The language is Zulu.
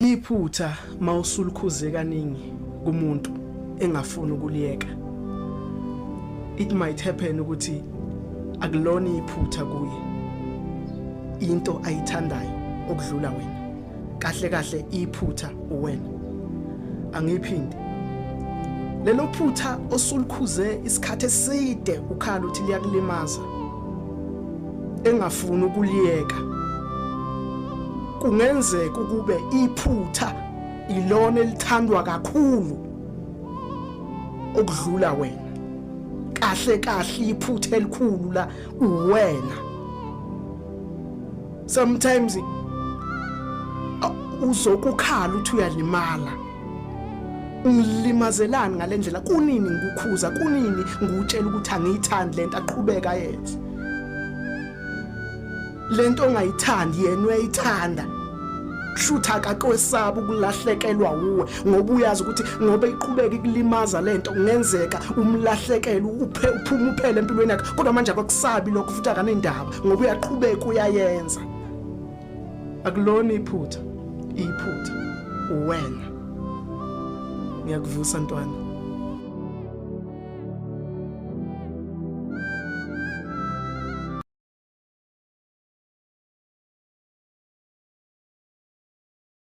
Iphutha mawusulukhuze kaningi kumuntu engafuni ukuliyeka, it might happen ukuthi akulona iphutha kuye, into ayithandayo okudlula wena. Kahle kahle iphutha uwena. Angiphinde, lelo phutha osulukhuze isikhathi eside ukhala uthi liyakulimaza, engafuni ukuliyeka, kungenzeka ukube iphutha ilona elithandwa kakhulu okudlula wena. Kahle kahle iphutha elikhulu la uwena. Sometimes uzokukhala uthi uyalimala, ungilimazelani ngalendlela? Kunini ngikukhuza? Kunini ngikutshela ukuthi angiyithandi lento? Aqhubeka yenze lento ongayithandi, yena uyayithanda. Shutha akakwesaba ukulahlekelwa uwe, ngoba uyazi ukuthi ngoba iqhubeka ikulimaza lento, kungenzeka umlahlekele, uphe uphuma uphele empilweni yakhe. Kodwa manje akakusabi lokho futhi akanendaba, ngoba uyaqhubeka uyayenza. Akulona iphutha, iphutha uwena. Ngiyakuvusa ntwana.